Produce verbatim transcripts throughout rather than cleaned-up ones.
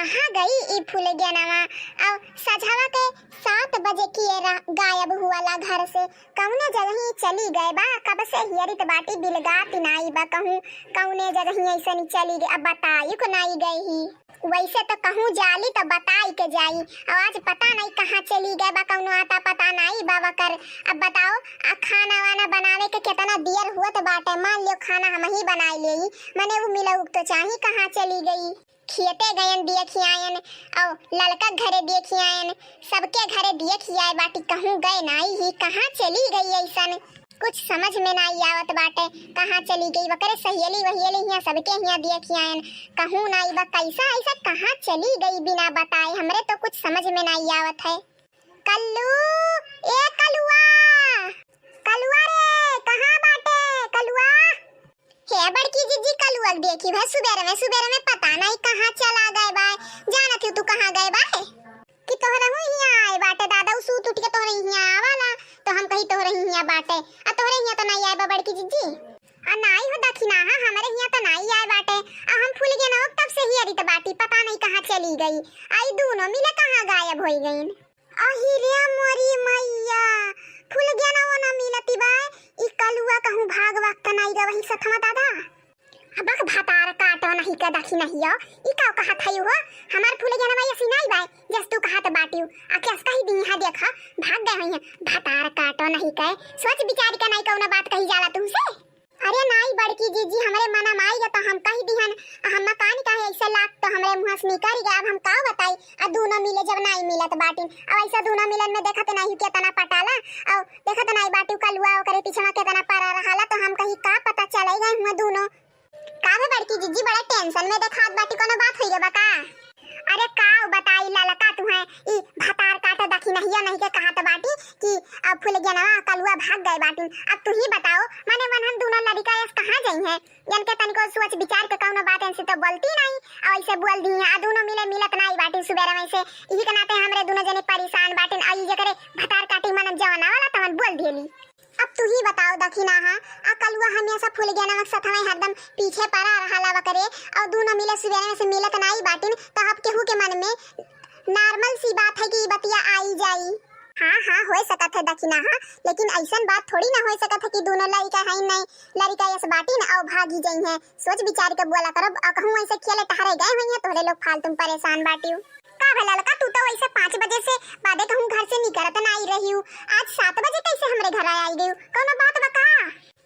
कहाँ गई ई फुलगेनवा? अउ सझवा के सात बजे किए रह-, गायब हुआला घर से, कौने जगही चली गए बा? कब से हियरित बाटी, बिलगात नाई बा कहूँ, कौने जगही ऐसनी चली गए, अब बताई को नाई गए ही। वैसे तो कहूँ जाली तो बताई के जाई, अउ आज पता नाई कहाँ चली गए बा, कौनो आता पता नाई बा वकर। अब बताओ, आ खाना वाना बनावे के केतना देर हुअत बाटे, मान लियो खाना हमही बनाई लेई, मने उ मिलउक तो चाही कहाँ चली गई। खेते गयन देखि आयन, अउ ललका घरे देखि आयन, सबके घरे देखि आए बाटी, कहूँ गए नाई ही, कहाँ चली गई ऐसन? कुछ समझ में नाई आवत बाटे, कहाँ चली गई? वकरे सहेली वहेली हियाँ, सबके हियाँ देखि आयन, कहूँ नाई बा, कैसा ऐसा कहाँ चली गई बिना बताए? हमरे तो कुछ समझ में नाई आवत है। कल्लू, ए कलुआ, कलुआ रे, कहाँ बाटे कलुआ? हे बड़की जिज्जी, कलुआ के देखी भाई, सुबेरे में, सुबेरे में पता नहीं कहाँ चला गए बाय। जानत हो तू कहाँ गए बाय? कि तोहरे हुई हियाँ आए बाटे दादा, उ सूत उठ के तोहरे हियाँ आवाला, तो हम कही तोहरे हियाँ बाटे, आ तोहरे हियाँ तो नहीं आए बा बड़की जिज्जी। आ नाई हो दखिना, हाँ, हमरे हियाँ तो नाई आए बाटे, आ हम फुलगेनवा के तब से हियरित बाटी, पता नहीं कहाँ चली गई, आई दूनो मिले कहाँ गायब होई गईन। अहि रे मोरी मैया, फुलगेनवा ना मिलती बाय, ई कलुआ कहूँ भाग वाग त नाई गए वही सथवा दादा। अबक भतार काटो नहीं के दखिनहियो, ई का कहत हई हो? हमार फुलगेनवा ऐसी नाई बाय, जस तू कहत बाटियो, आ केस कही दी है देखा, भाग गए हुई हैं, भतार काटो नहीं के, सोच विचार के नाई कौनो बात कही जाला तुमसे। अरे नाई बड़की जिज्जी, हमरे मना में आई गए तो हम कही दिहन, आ हम मकान काहे ऐसे लाग तो हमरे मुँह से निकल गए, अब हम का बताई, आ दूनो मिले जब नाई मिलत बाटिन, अब ऐसा दूनो मिलन में देखत नहीं केतना पटाला, और देखत नहीं बाटिउ कलुआ ओकरे पीछे में केतना पड़ा रहाला, तो हम कही का पता चले गए हुआ दूनो। का भे बड़की जिज्जी, बड़ा tension में देखात बाटी, कोनो बात होई गए बा का? अरे का बताई ललका तुहे, ई भतार काटो दखिनहिया नहीं के कहत बाटी कि अब फुलगेनवा कलुआ भाग गए बाटिन। अब तू ही बताओ, माने वनहन दूनो लड़िका यस कहाँ जाई हैं? इनके तनिको सोच विचार के कौनो बात इनसे तो बोलती नहीं, और ऐसे बोल दी हैं, आ दूनो मिले मिलत नहीं बाटिन सुबेरे में से, यही के नाते हमरे दूनो जने परेशान बाटिन। और ई जेकरे भतार काटी मन जवाना वाला तवन बोल देली। अब तू ही बताओ दखिना, हाँ, आ कलुआ हमेशा फुलगेनवा के सथवा हरदम पीछे पड़ा रहाला वकरे, और दूनो मिले सुबेरे में से मिलत नाई बाटिन, तो अब केहू के मन में normal सी बात है कि ई बतिया आई जाई। हाँ, हाँ, होए सकत है दखिना, हाँ, लेकिन ऐसन बात थोड़ी ना होए सकत है कि दूनो लड़िका है नहीं, लड़िका यस बाटिन और भागी जाई हैं। सोच विचार के बोला करब, और कहूँ ऐसे खेले टहरे गए हुई हैं, तोहरे लोग फालतू में परेशान बाटिउ। का भला ललका, तू तो वैसे पाँच बजे से बादे कहूँ घर से निकलत ना आई रही हूँ, आज सात बजे कैसे हमरे घर आई गई? कौनो बात बा का?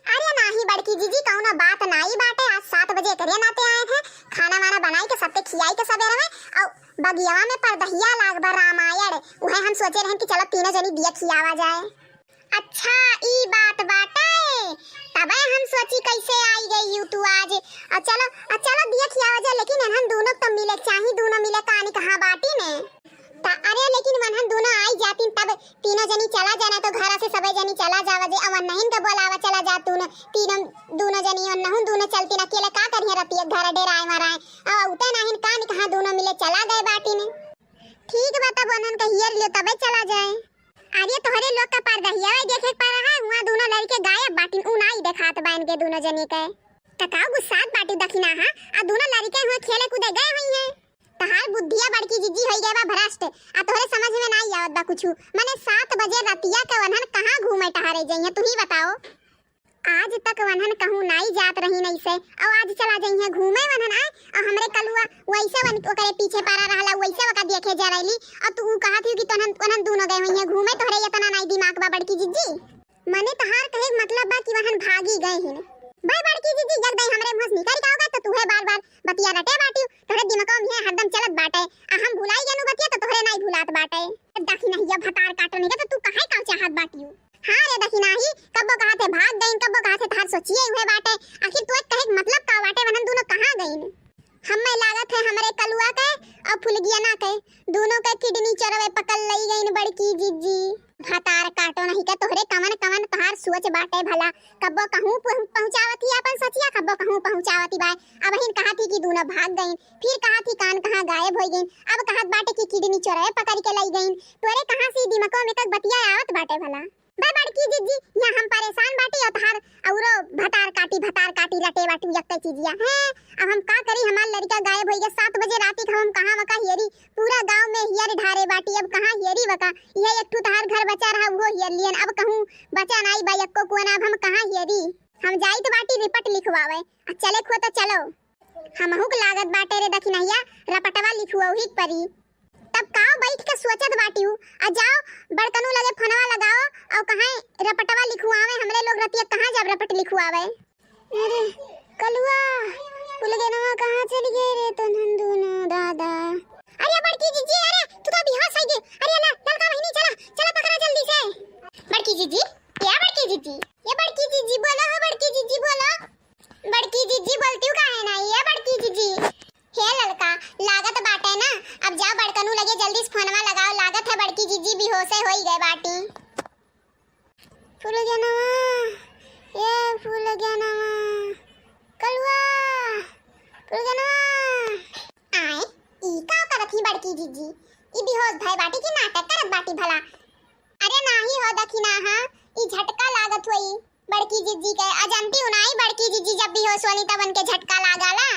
अरे नाही बड़की जिज्जी, कौनो बात नाई बाटे, आज सात बजे एकरे नाते आए हैं, खाना वाना बनाई के सबके खियाई के सबेरे में, और बगियावा में परदहिया लाग बा रामायण, उहे हम सोचे रहन कि चलो तीनों जनी दिया खियावा जाए। अच्छा, ई बात बाटे, तबे हम सोची कैसे आई गई यू तू आज। आ चलो, आ चलो दिया खियावा जाए, लेकिन इन्हन दूनो तो मिले चाही, दूनो मिले कानी कहाँ बाटी ने। त अरे लेकिन वनहन दूनो आई जातिन तब तीनों जनी चला जाना तो घर से सबे जनी चला जावा जे, अवन नहीं का बोलावा चला जा तू न, तीनों दूनो जनी वनहन दूनो चलती न, अकेले का करिए रतिया घर डेराए मराए, अब उते नाहिन कानी कहाँ दूनो मिले चला गए बाटिन। ठीक बा तब वनहन का हियर लियो तबे चला जाए। अरे तोहरे लोग का परदहिया देखे के पड़ा है, हुआ दूनो लड़िके गायब बाटिन, उ नाई देखात बा इनके दूनो जनी के। त का गुस्सात बाटी दखिना, हाँ? आ दूनो लड़िके हुआ खेले कूदे गए हुई हैं। तहार बुद्धिया बड़की जिज्जी होई गए बा भ्रष्ट, आ तोहरे समझ में नाई आवत बा कुछु। मने सात बजे रतिया के वनहन कहाँ घूमे टहरे जइहें, तू ही बताओ। आज तक वनहन कहूँ नाई जात रही नहीं से, और आज चला जइहें घूमे वनहन आए, और हमरे कलुआ वैसे वन-, ओकरे पीछे पड़ा रहला, वैसे ओका देखे जा रहली, और तू कहत ही कि तोहन, वनहन दूनो गए हुई हैं घूमे, तोहरे इतना नाई दिमाग बा बड़की जिज्जी। मने तहार कहे के मतलब बा कि वहन भागी गए हिन। भाई बड़की जिज्जी, जब दई हमरे मुंह से निकल के आओगे तो तूहे बार-बार बतिया रटे बाटियो। तोहरे दिमागवा में हरदम चलत बाटे। आ हम भुलाई गेनु बतिया तो तोहरे नाई भुलात बाटे। दाखी नहीं, ये भतार काटो नहीं के तो तू काहे का चाहत बाटियो? हाँ रे दाखी नाही, कब्बो कहा थे भाग गईन, कब्बो कहा थे तहार सोचिए हुए बाटे। आखिर तू एक कहे के मतलब का बाटे, वहन दूनो कहाँ गईन? हम्मे लागत है हमरे कलुआ के और फुलगियना के, दूनो के किडनी चोरवे पकड़ लई गईन बड़की जिज्जी। भतार काटो नहीं का तोहरे कवन कवन तोहार सोच बाटे भला। कब्बो कहूँ पहुँ-, पहुँचावत ही अपन सचिया, कब्बो कहूँ पहुँचावत ही बाय। अबहिन कहा थी कि दूनो भाग गईन, फिर कहा थी कान कहाँ गायब होई गईन, अब कहत बाटे कि किडनी चोरवे पकड़ के लई गईन। तोरे कहाँ से ई दिमागो में तक बतिया आवत बाटे भला? बे बड़की जिज्जी, यहाँ हम परेशान बाटी और तहार औरो भतार काटी, भतार काटी रटे बाटी यक्के चीजिया। हैं, अब हम का करी, हमार लड़का गायब होई गए सात बजे राती के, हम कहाँ वका हियरी, पूरा गाँव में हियर ढारे बाटी, अब कहाँ हियरी वका, यह एक ठू तहार घर बचा रहा, वो हियर लियन, अब कहूँ बचा नाई बा यक्को कोना, अब हम कहाँ हियरी? हम जाइत बाटी रिपट लिखवावे, आ चले खो तो चलो। हमहू के लागत बाटे रे दखिनहिया, रपटवा लिखुआ ही परी। तब काव बैठ के सोचत बाटिउ, आ जाओ बड़कनू लगे फोनवा लगाओ, और कहाँ रपटवा लिखुआवे, हमरे लोग रतिया कहाँ जाब रपट लिखुआवे। अरे कलुआ, फुलगेनवा कहाँ चली गए रे तोहन दूनो दादा? अरे बड़की जिज्जी, अरे तू तो बिहार से गए। अरे ला, ललका बहिनी चला, चला पकड़ा जल्दी से। बड़की जिज्जी, या बड़की जिज्जी, ये बड़की जिज्जी बोला हो, बड़की जिज्जी बोला। बड़की जिज्जी बोलती हूँ काहे ना, ये बड़की जिज्जी। हे ललका, लागत बाटे ना, अब जाओ बड़कनू लगे जल्दी से फोनवा लगाओ, लागत है बड़की जिज्जी बेहोशे होई गए बाटी। फुलगेनवा, ए फुलगेनवा, कलुआ, फुलगेनवा। आए, ई का करत ही बड़की जिज्जी? ई बेहोश भय बाटी की नाटक करत बाटी भला? अरे नाही हो दखिना, हाँ, ई झटका लागत होई बड़की जिज्जी के। अजंती उनाई बड़की जिज्जी जब बेहोश होली तब उनके झटका लागाला।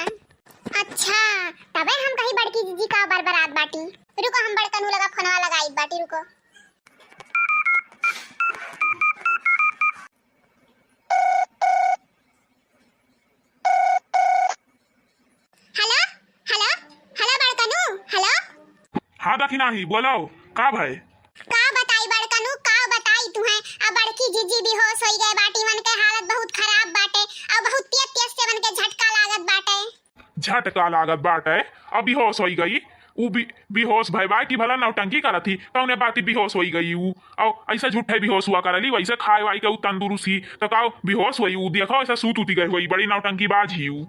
अच्छा, तबे हम कही बड़की जिज्जी का बरबरात बाटी। रुको, हम बड़कनू लगा फोनवा लगाई बाटी, रुको। हेलो, हेलो, हेलो बड़कनू, हेलो। हाँ दखिनाही, बोलो, का भय? का बताई बड़कनू, का बताई तुहें, अब बड़की जिज्जी बेहोश होई गए बाटी, मन के हालत बहुत खराब बाटे, अब बहुत तेज तेज से मन के झटका लागत बाटे। झटका लागत बाटे, अब बेहोश होई गई। ऊ बे-, बेहोश भय बाटी भला नौटंकी करत ही, कौने बाती बेहोश होई गई ऊ? और ऐसा झूठे बेहोश हुआ करली, वैसे खाए वाई के ऊ तंदुरुस्त ही, तो का बेहोश होई ऊ? देखो ऐसा सूत उती गए होई, बड़ी नौटंकीबाज ही ऊ।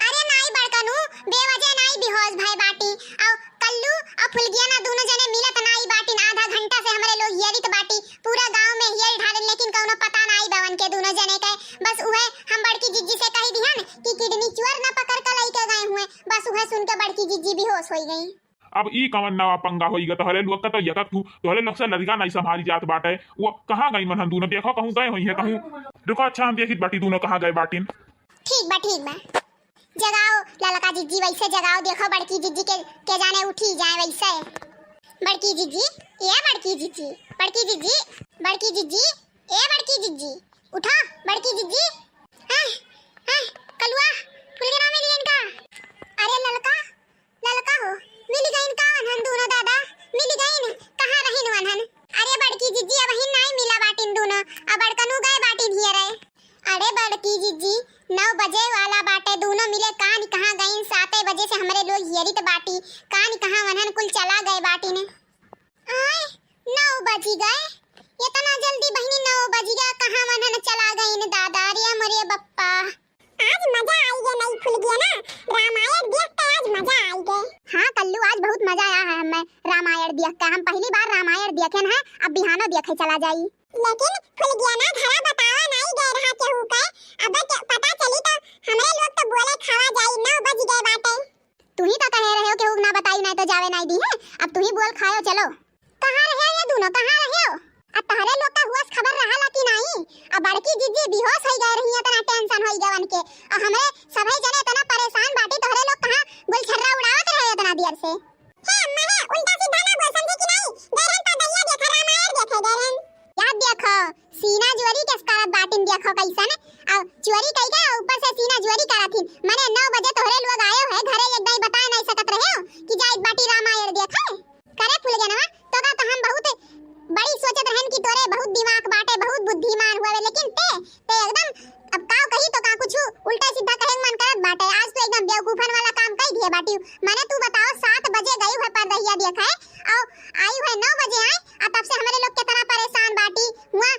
अरे नाई बड़कनू, बेवजह नाई बेहोश भय बाटी। और कल्लू और फुलगियाना दोनों जने मिलत नाई बाटिन, आधा घंटा से हमरे लोग हियरित बाटी, पूरा गांव में हियर ढारे, लेकिन कौनो पता नाई बवन के दोनों जने के। बस उहे हम बड़की जिज्जी से कही दिहन कि किडनी चोर ना पकड़ के लइके गए हुए, बस उहे सुन के बड़की जिज्जी बेहोश होई गई। अब ई कवन नवा पंगा होई गा? तोहरे लोग का तो यकक तू, तोहरे लोग से लड़का नहीं संभाली जात बाटे। वो कहाँ गई मनहन दोनों? देखो कहूँ गए होई है कहूँ। रुको अच्छा हम देखित बाटी दोनों कहाँ गए बाटिन। ठीक बा, ठीक बा। जगाओ ललका जिज्जी, वैसे जगाओ, देखो बड़की जिज्जी के, के जाने उठी जाए वैसे। बड़की जिज्जी, ए बड़की जिज्जी, बड़की जिज्जी, बड़की जिज्जी, ए बड़की जिज्जी, उठो बड़की जिज्जी। हाँ, हाँ, कलुआ, फुलगेना मिली इनका। अरे ललका, ललका हो, मिल गईन का वनहन दोनों दादा? मिल गईन? कहाँ रहिन वनहन? अरे बड़की जिज्जी, अबहिन नाई मिला बाटिन दोनों, अब बड़कनू गए बाटिन हियरे। अरे बड़की जिज्जी, नौ बजे वाला बाटे, दोनों मिले कान कहाँ गईन? साते बजे से हमरे लोग हियरित बाटी, कान कहाँ वनहन कुल चला गए बाटिन। आय, नौ बजी गए, इतना जल्दी बहिनी नौ बजी गए, कहाँ वनहन चला गईन दादा? अरे मोरे बप्पा। आज मजा आई गे नई फुलगेना, रामायण देख के आज मजा आई गे। हाँ कल्लू, आज बहुत मजा आया है हमें रामायण देख के। हम पहली बार रामायण देखेन है, अब बिहानो देखे चला जाई। लेकिन फुलगेना घरा बतावा नाई गए रहा केहू के, अब के पता चली तो हमरे लोग तो बोले खावा जाई, नौ बज गए बाटे। तू ही तो कहे रहे हो केहू ना बताई नाई तो जावे नाई दी है, अब तू ही बोल खायो चलो। कहाँ रहे ये दोनों, कहाँ रहे हो? अब तहरे लोग का हुआ खबर रहा ला कि नाई? अब बड़की जिज्जी बेहोश होई गए रही, इतना टेंशन होई गए उनके। और हमरे सभे जने इतना परेशान बाटी, तोहरे लोग कहाँ गुलछर्रा उड़ावत रहे इतना देर से? हे अम्मा हे, उल्टा सीधा ना बोल, समझे कि नाई? गए रहन पर दरिया देखे, रामायण देखे गए रहन। याद देखो, सीना जोरी के करत बाटिन, देखो कैसन। अब चोरी कई के ऊपर से सीना जोरी करत हिन। मने नौ बजे तोहरे लोग आए हो घरे, एक दाई बताए नहीं सकत रहे हो कि जाइत बाटी रामायण देखे? करे फुलगेनवा, तो का तो हम बहुत बड़ी सोचत रहन कि तोरे बहुत दिमाग बाटे, बहुत बुद्धिमान हुआ, लेकिन ते, ते एकदम अब का कही तो का कुछ उल्टा सीधा कहे मन करत बाटे। आज तो एकदम बेवकूफन वाला काम कई दिए बाटी। मने तू बताओ, सात बजे गई हुए परदहिया देखे, और आई हुए नौ बजे आए, और तब से हमरे लोग कितना परेशान बाटी। हुआ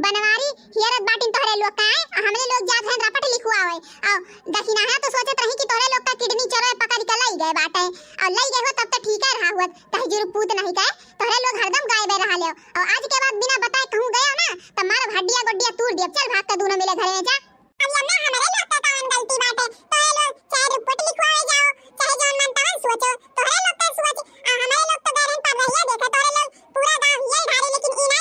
बनवारी हियरत बाटिन तोहरे लोग का आए, आ हमरे लोग जात हैं रपट लिखुआवे। आ दखिनाहा तो सोचत रही कि तोहरे लोग का किडनी चोरवे पकड़ के लई गए बाटे, आ लई गए हो तब तो ठीक है रहा हुआ, तहजुर पूत नहीं कहे, तोहरे लोग हरदम गायबे रहा ले। और आज के बाद बिना बताए कहूँ गया ना, तो मारब हड्डिया गोड्डिया तूर दियब। चल भाग के दोनों मिले घरे में जा। अब यम्मा हमरे लोग के कवन गलती बाटे, तोहरे लोग चाहे रिपोर्ट लिखवावे जाओ, चाहे जौन मन तवन सोचो, तोहरे लोग के सोच, आ हमरे लोग तो गए रहन परदहिया देखे, तोहरे लोग पूरा गाँव हियल ढारे, लेकिन ई ना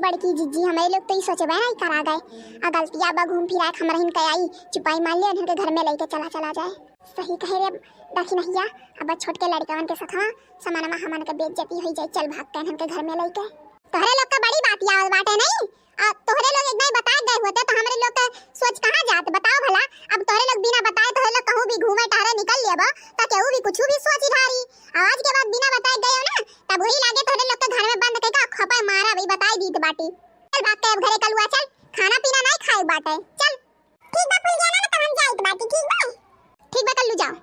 बड़की जिज्जी, हमरे लोग तो ई सोचबे नहीं करा गए। आ गलतिया बा घूम फिरा के हमरहिन के आई, चुपाई मार ले, इनके घर में लइके चला, चला जाए। सही कहे रे दखिनहिया, अब छोटके लड़कवन के सथवा समानमा हमन के बेइज्जती होई जाई। चल भाग के इनके घर में लइके। तोहरे लोग के बड़ी बात आवत बाटे नहीं, आ तोहरे लोग एक नहीं बताए गए होते तो हमरे लोग के सोच कहाँ जात, बताओ भला। अब तोहरे लोग बिना बताए तोहरे लोग कहूँ भी घूमे टहरे निकल लेबो तो केहू भी कुछ भी सोच ढारी। आज के बाद बिना बताए गए हो ना, तब वही लागे तोहरे लोग के घर में बंद करके खपा मारा, वही बताई दीत बाटी। चल भाग के अब घरे कलुआ चल, खाना पीना नहीं खाए बाटे, चल। ठीक बा फुलगेना, ना तो हम जाइत बाटी, ठीक बा? ठीक बा कल्लू जाओ।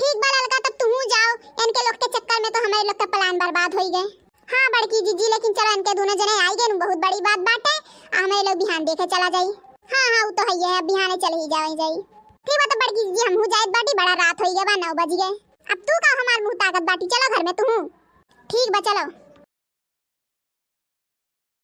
ठीक बा ललका, तब तुहू जाओ, इनके लोग के चक्कर में तो हमरे लोग के plan बर्बाद होई गए। हाँ बड़की जिज्जी, लेकिन चलो इनके दोनों जने आई गए, बहुत बड़ी बात बाटे। आ हमरे लोग बिहान देखे चला जाई। हाँ हाँ, वो तो है ही है, अब बिहाने चले ही जावे जाई। ठीक बा तो बड़की जिज्जी, हमहू जाइत बाटी, बड़ा रात होई गए बा, नौ बज गए। अब तू का हमार मुँह ताकत बाटी, चलो घर में तुहू। ठीक बा चलो।